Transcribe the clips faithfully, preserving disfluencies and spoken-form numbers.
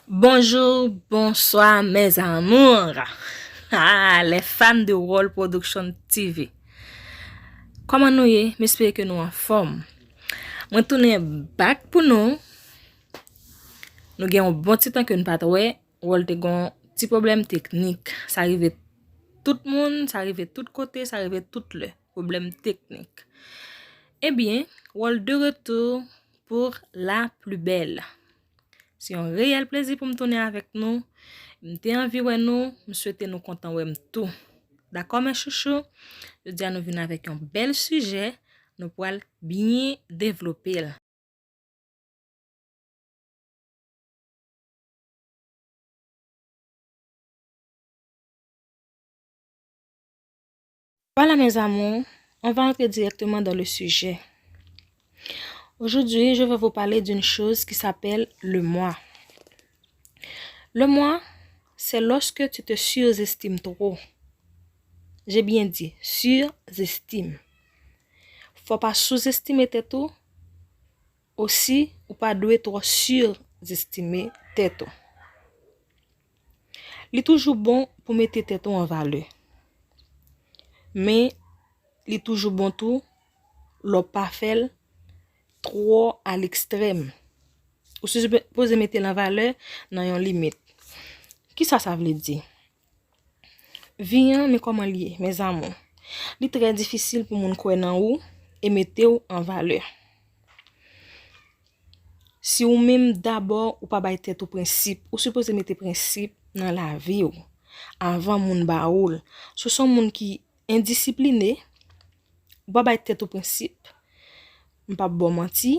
Bonjour, bonsoir mes amours. Ah, les fans de World Production T V. Kòman nou ye? M espere ke nou anfòm. Mwen tounen back pou nou. Nou gen yon bon ti tan ke n pa t wè. World te gen yon ti pwoblèm teknik. Sa rive tout moun, sa rive tout kote, sa rive tout lè. Pwoblèm teknik. Ebyen, World de retour pour la plus belle. Se yon reyèl plezi pou m tounen avèk nou. M te anvi wè nou, m swete nou kontan wè m tou. Dakò, mes chouchous? Jodi a nou vin avèk yon bèl sijè, nou pral byen devlope l. Voilà, mes amours, on va entrer directement dans le sujet. Aujourd'hui, je vais vous parler d'une chose qui s'appelle le moi. Le moi, c'est lorsque tu te surestimes trop. J'ai bien dit, surestime. Fò pa souzestime tèt ou, osi ou pa dwe twò surestime tèt ou. Li toujou bon pou mete tèt ou an valè. Men, li toujou bon tou lè w pa fè l twò a lekstrèm. Ou sipoze mete l an valè nan yon limit. Kisa sa vle di? Vi an, men kòman l ye, mes amours. Li trè difisil pou moun kwè nan ou e mete w an valè. Si ou menm dabò ou pa bay tèt ou prensip, ou sipoze mete prensip nan lavi w avan moun ba ou l. Si w se yon moun ki endisipline, ou pa bay tèt ou prensip, m p ap ba w manti,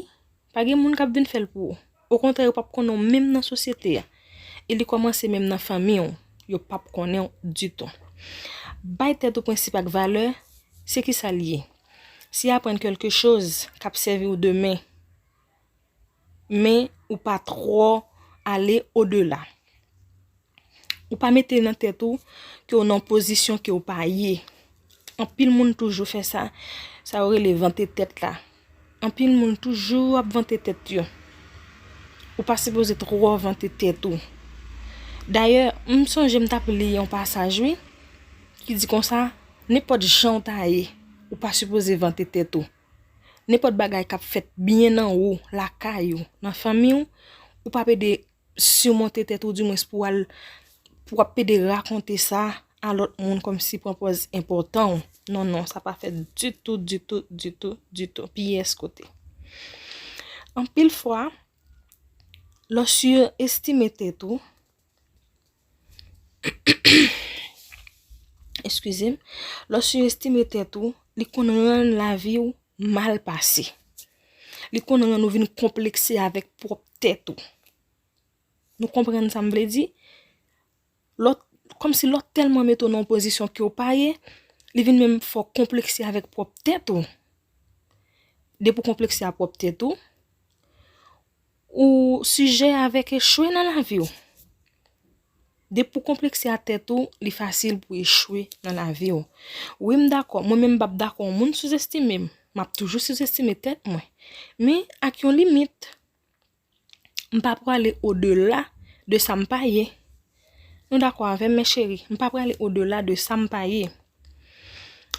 pa gen moun k ap vin fè l pou ou. Okontrè, yo p ap konnen w menm nan sosyete a. E li kòmanse menm nan fanmi w, yo p ap konnen w ditou. Bay tèt ou prensip ak valè, se kisa l ye? Se aprann kèlke choz k ap sèvi w demen, men ou pa twò ale odela. Ou pa mete nan tèt ou ke w nan pozisyon ke w pa ye. Anpil moun toujou fè sa, sa yo rele vante tèt la. Anpil moun toujou ap vante tèt yo. Ou pa sipoze twò vante tèt ou. Dayè, m sonje m t ap li yon pasaj, wi, ki di konsa, nenpòt jan w ta ye, ou pa sipoze vante tèt ou. Nenpòt bagay k ap fèt byen anwo, lakay ou, nan fanmi w, ou p ap ede simonte tèt ou, dimwens pou w al, pou w ap pede rakonte sa a lòt moun kòmsi pran pòz enpòtan w. Non, non, sa pa fèt ditou, ditou, ditou, ditou. Pyès kote. Anpil fwa, lè w siestime tèt ou, eskize m, lè w siestime tèt ou, li konn rann lavi w mal pase. Li konn rann ou vin konplekse avèk pwòp tèt ou. Nou konprann sa m vle di? Lè w, kòmsi lè w tèlman mete w nan yon pozisyon ke w pa ye, li vin menm fè w konplekse avèk pwòp tèt ou. Depi w konplekse a pwòp tèt ou, ou sijè avèk echwe nan lavi w. Depi w konplekse a tèt ou, li fasil pou echwe nan lavi w. Wi, m dakò. Mwen menm, m p ap dakò yon moun souzestime m. M ap toujou souzestime tèt mwen. Men ak yon limit. M pa prale odela de sa m pa ye. Nou dakò avè m, mes chéries? M pa prale odela de sa m pa ye.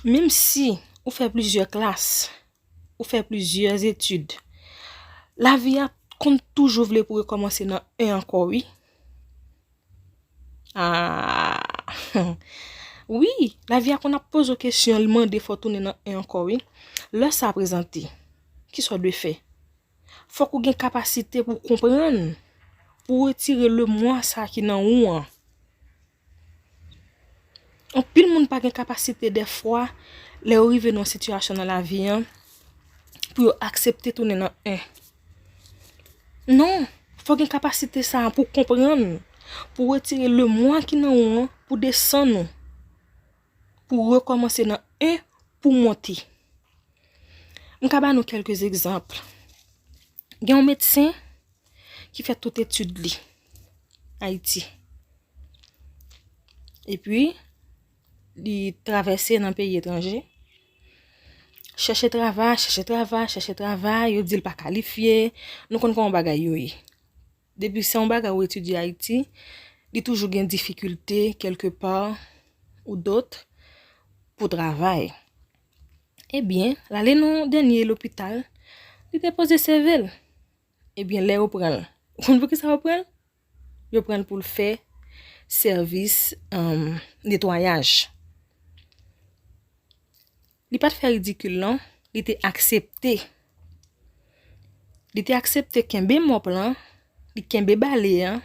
Menm si ou fè plizyè klas, ou fè plizyè etid, lavi a konn toujou vle pou rekòmanse nan en ankò, wi. Ah, wi, lavi a konn ap poze w kesyon, li mande fò w tounen nan en ankò, wi. Lè sa prezante, kisa w dwe fè? Fòk ou gen kapasite pou w konprann, pou w retire le moi sa ki nan ou an. Anpil moun pa gen kapasite dèfwa, lè yo rive nan yon sitiyasyon nan lavi an, pou yo aksepte tounen nan en. Non, fò w gen kapasite sa a pou w konprann, pou w retire le moi ki nan ou an, pou w desann ou, pou w rekòmanse nan en, pou w monte. M ka ba nou kèlke egzanp. Gen yon medsen ki fè tout etid li Ayiti. Epi, li travèse nan peyi etranje. Chèche travay, chèche travay, chèche travay, yo di l pa kalifye. Nou konn kòman bagay yo ye. depi se yon bagay ou etidye Ayiti, li toujou gen difikilte kèlke pa ou dòt pou travay. Ebyen, l ale nan dènye lopital, li depoze C V l. Ebyen, lè yo pran l, ou konn poukisa yo pran l? Yo pran l pou l fè sèvis, um, netwayaj. Li pa t fè ridikil non, li te aksepte. Li te aksepte kenbe mòp lan, li kenbe bale an,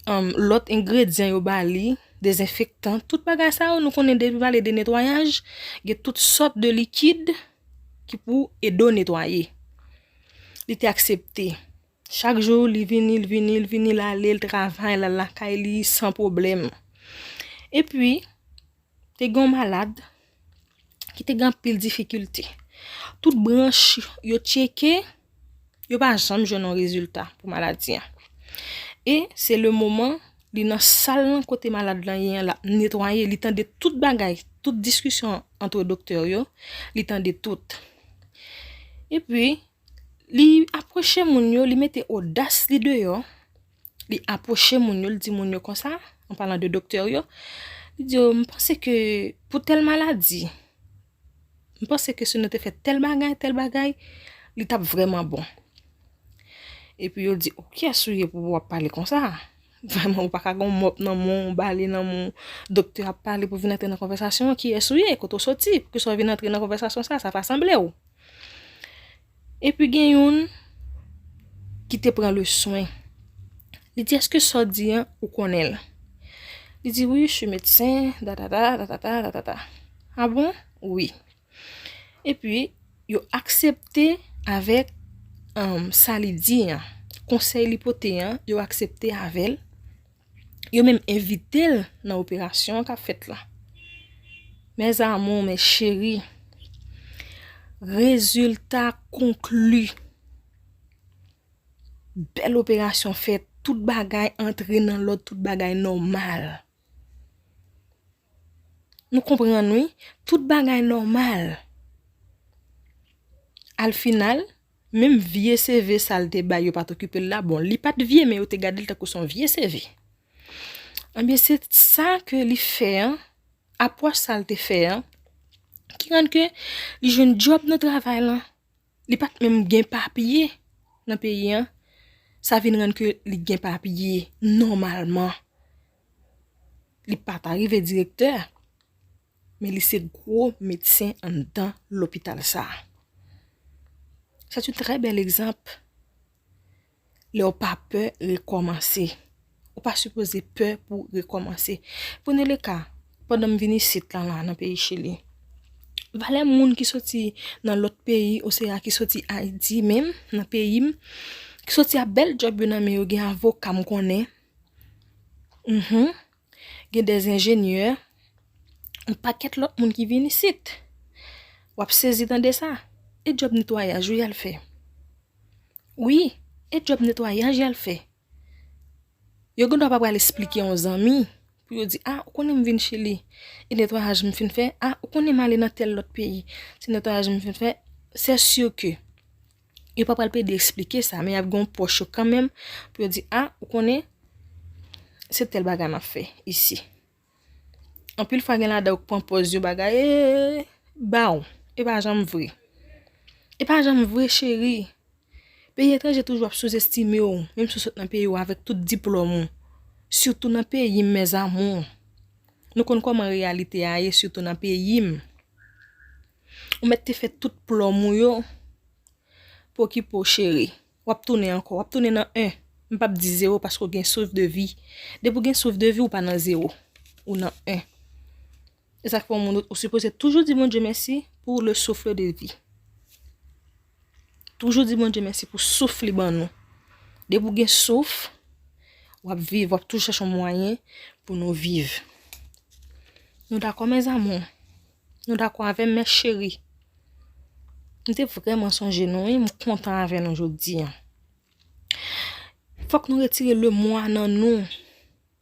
um, lòt engredyan yo ba li, dezenfektan, tout bagay sa yo, nou konnen depi pale de netwayaj, gen tout sòt de likid ki pou ede w netwaye. Li te aksepte. Chak jou, li vini, li vini, li vini, l ale, l travay, l al lakay li san pwoblèm. Epi, te gen yon malad ki te gen anpil difikilte. Tout branch yo tcheke, yo pa janm jwenn yon rezilta pou maladi a. E se le moman, li nan sal lan kote malad lan ye an, l ap netwaye, li tande tout bagay, tout diskisyon ant doktè yo, li tande tout. Epi, li apwoche moun yo, li mete odas li deyò, li apwoche moun yo, li di moun yo konsa, an palan de doktè yo, li di yo, "M panse ke pou tèl maladi, m panse ke si nou te fè tèl bagay, tèl bagay, li t ap vrèman bon." Epi yo di, "O, kiyès ou ye pou w ap pale konsa? Vrèman, ou pa ka gen yon mòp nan men w, yon bale nan men w, doktè ap pale pou vin antre nan konvèsasyon an, kiyès ou ye, kote w soti, pou ke sa w vin antre nan konvèsasyon sa, sa pa sanble w." Epi gen youn ki te pran le swen. Li di, "Èske sa w di an, ou konnen l?" Li di, "Wi, je suis médecin, da, da, da, da, da, da, da, da, da." "Ah bon?" "Wi." Epi, yo aksepte avèk, um, sa li di an. Konsèy li pote an, yo aksepte avè l. Yo menm envite l nan operasyon an k ap fèt la. Mes amours, mes chéris, rezilta konkli. Bèl operasyon fèt, tout bagay antre nan lòd, tout bagay nòmal. Nou konprann, wi, tout bagay nòmal. Al final, menm vye C V sa l te bay, yo pa t okipe l la. Bon, li pa t vye, men yo te gade l tankou se yon vye C V. Ebyen, se sa ke li fè an, apwòch sa l te fè an, ki rann ke li jwenn djòb nan travay lan. Li pa t menm gen papye nan peyi an. Sa vin rann ke li gen papye nòmalman. Li pa ta rive direktè, men li se gwo medsen anndan lopital sa a. C'est un très bel exemple. Lè w pa pè rekòmanse. Ou pa sipoze pè pou rekòmanse. Prenez le cas, pandan m vin isit la, la, nan peyi Chili. Valè moun ki soti nan lòt peyi, osea ki soti Ayiti menm, nan peyi m, ki soti ak bèl djòb yo nan men yo, gen avoka m konnen. Mhm. Gen dè enjenyè, yon pakèt lòt moun ki vin isit. W ap sezi tande sa. E djòb netwayaj wi y al fè. Wi, e djòb netwayaj y al fè. Yo gendwa pa pral esplike yon zanmi pou yo di, "A, ou konnen m vin Chili, e netwayaj m fin fè, a, ou konnen m ale nan tèl lòt peyi, se netwayaj m fin fè." C'est sûr que yo pa pral plede esplike sa, men y ap gen yon pwòch yo kanmenm pou yo di, "A, ou konnen, se tèl bagay m ap fè isi." Anpil fwa gen ladan yo k pran pòz yo bagay, e, ba w. E pa janm vre. E pa janm vre, cheri. Peyi etranje toujou ap souzestime w, menm si w sot nan peyi w avèk tout diplòm ou. Sitou nan peyi m, mes amours. Nou konn kòman reyalite a ye, sitou nan peyi m. Ou mèt te fè tout plòm ou yo pou okipe w, cheri. W ap tounen ankò, w ap tounen nan en. M p ap di zewo paske w gen souf de vi. Depi w gen souf de vi, ou pa nan zewo. Ou nan en. E sa k fè yon moun, ou sipoze toujou di Bondye mèsi pou le souffle de vie. Toujou di Bondye mèsi pou souf li ban nou. Depi w gen souf, w ap viv, w ap toujou chèche yon mwayen pou nou viv. Nou dakò, mes amours? Nou dakò avè m, mes chéris? M te vrèman sonje nou, wi, m kontan avè nou jodi a. Fòk nou retire le moi nan nou.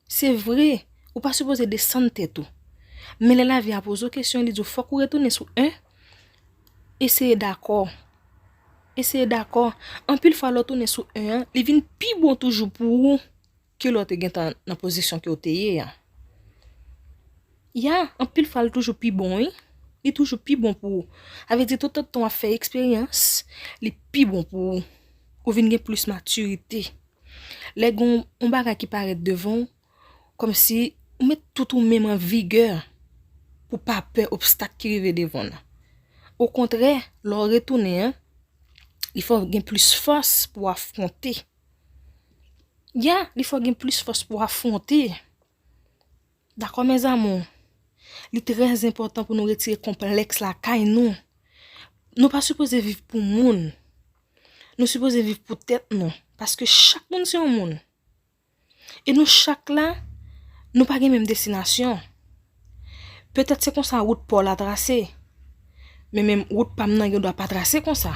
Se vre, ou pa sipoze desann tèt ou. Men lè lavi a poze w kesyon, li di w fòk ou retounen sou en, eseye dakò. eseye dakò. Anpil fwa lè w tounen sou en an, li vin pi bon toujou pou ou ke lè w te gentan nan pozisyon ke w te ye a. Ya, anpil fwa li toujou pi bon, wi. Li toujou pi bon pou ou. Sa vle di, toutotan w ap fè eksperyans, li pi bon pou ou. Ou vin gen plis matirite. Lè gen yon bagay ki parèt devan w, kòmsi ou met tout ou menm an vigè pou pa pè obstak ki rive devan w nan. Okontrè, lè w retounen an, li fè w gen plis fòs pou w afwonte. Ya, li fè w gen plis fòs pou w afwonte. Dakò, mes amours? Li trè enpòtan pou nou retire konplèks lakay nou. Nou pa sipoze viv pou moun. Nou sipoze viv pou tèt nou. Paske chak moun se yon moun. E nou chak la, nou pa gen menm destinasyon. Petèt se konsa wout pa w la trase. Men menm wout pa m nan gen dwa pa trase konsa.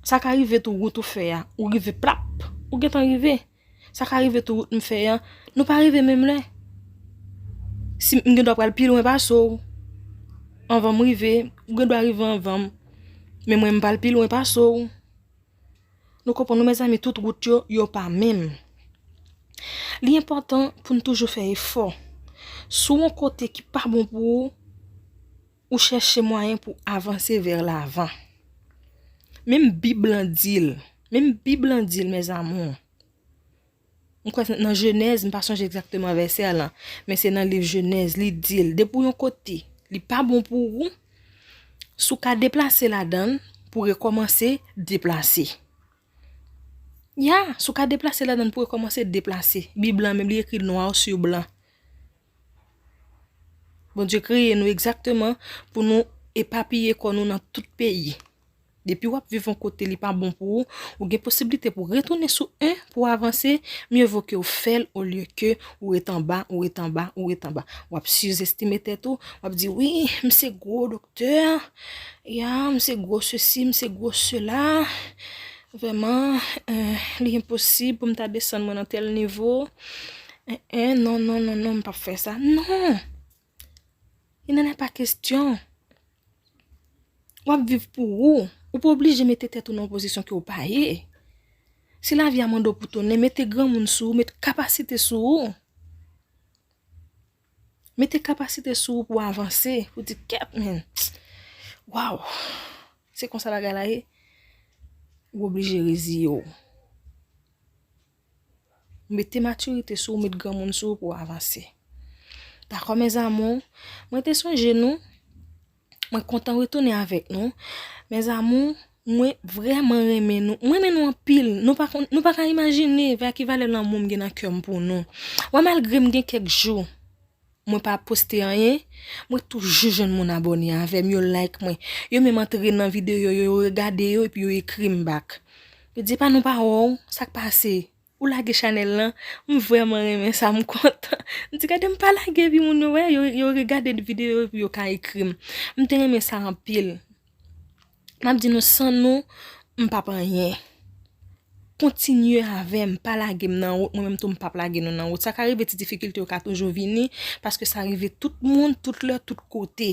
Sa ka rive tou wout ou fè a, ou rive plap, ou gentan rive. Sa ka rive tou wout m fè a, nou pa rive menm lè. Si m gen dwa pral pi lwen pase w, anvan m rive, ou gen dwa rive anvan m. Men mwen m pral pi lwen pase w. Nou konprann nou, mezanmi, tout wout yo, yo pa menm. Li enpòtan pou n toujou fè efò. Si w yon kote ki pa bon pou ou, ou chèche mwayen pou avanse vè lavan. Menm Bib lan di l. Menm Bib lan di l, mes amours. M kwè nan Jenèz, m pa sonje egzakteman vèsè a lan, men se nan liv Jenèz, li di l, depi w yon kote, li pa bon pou ou, si w ka deplase ladan l, pou rekòmanse, deplase. Ya, si w ka deplase ladan l, pou rekòmanse, deplase. Bib lan menm, li ekri nwa sou blan. Bondye kreye nou egzakteman pou nou epapiye kò nou nan tout peyi. Depi w ap viv yon kote li pa bon pou ou, ou gen posiblite pou retounen sou en pou w avanse, mieux vaut ke w fè l olye ke ou ret anba, ou ret anba, ou ret anba. W ap sizestime tèt ou, w ap di, "Wi, m se gwo doktè, ya, m se gwo sesi, m se gwo sela. Vrèman, eh, li enposib pou m ta desann mwen nan tèl nivo. Eh, eh, non, non, non, non, m p ap fè sa." Non! Il n'en est pas question. W ap viv pou ou. Ou pa oblije mete tèt ou nan yon pozisyon ke w pa ye. Si lavi a mande w pou tounen, mete granmoun sou ou, mete kapasite sou ou. Mete kapasite sou ou pou avanse, pou di, "Kèt, men. Waw. Se konsa bagay la ye." Ou oblije reziye w. Mete matirite sou ou, met granmoun sou ou pou w avanse. Dakò, mes amours? Mwen te sonje nou. Mwen kontan retounen avèk nou. Mes amours, mwen vrèman renmen nou. Mwen renmen nou anpil. Nou pa konn, nou pa ka imajine vè ki valè lanmou m gen nan kè m pou nou. Wè, malgre m gen kèk jou mwen pa poste anyen, mwen toujou jwenn moun abòne avè m, yo like mwen. Yo menm antre nan videyo yo, yo regade yo, epi yo ekri m back. Yo di, "Epa nou pa wè w, sa k pase? Ou lage chanèl lan?" M vrèman renmen sa, m kontan. M di, "Gade, m pa lage, epi moun yo wè, yo, yo regade videyo yo, epi yo ka ekri m." M te renmen sa anpil. M ap di nou, san nou, m p ap anyen. Kontinye avè m, pa lage m nan wout, mwen menm tou m p ap lage nou nan wout. Sa ka rive, ti difikilte yo ka toujou vini, paske sa rive tout moun, tout lè, tout kote.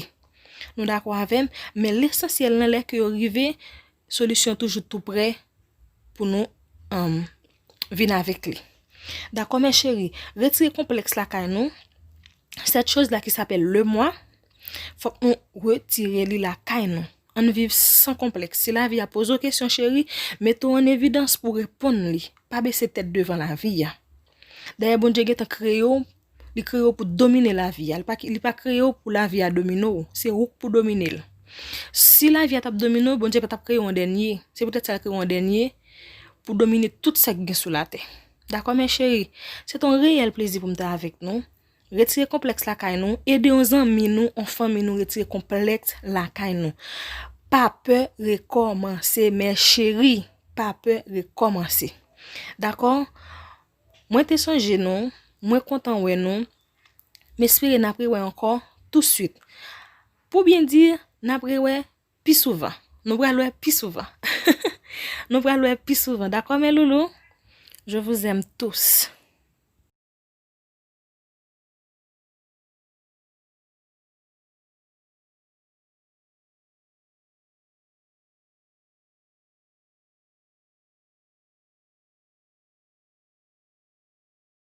Nou dakò avè m? Men lesansyèl nan, lè ke yo rive, solisyon toujou tou prè pou nou, um, vin avèk li. Dakò, mes chéries, retire konplèks lakay nou. Cette chose-là qui s'appelle le moi, fòk nou retire li lakay nou. Ann viv san konplèks. Si lavi a poze w kesyon, cheri, mete w an evidans pou w reponn li. Pa bese tèt devan lavi a. Dayè, Bondye gentan kreye w, li kreye w pou domine lavi a. Li pa, li pa kreye w pou lavi a domine w. Se ou k pou domine l. Si lavi a t ap domine w, Bondye pa t ap kreye w an dènye. Se poutèt sa l kreye w an dènye, pou domine tout sa k gen sou latè. Dakò, mes chéries? Se t on reyèl plezi pou m te avèk nou. Retire konplèks lakay nou, ede yon zanmi nou, yon fanmi nou retire konplèks lakay nou. Pa pè rekòmanse, mes chéries, pa pè rekòmanse. Dakò? Mwen te sonje nou, mwen kontan wè nou, m espere n ap rewè ankò touswit. Pou byen di, n ap rewè pi souvan. Nou pral wè pi souvan. Nou pral wè pi souvan. Dakò, mes loulous? Je vous aime tous.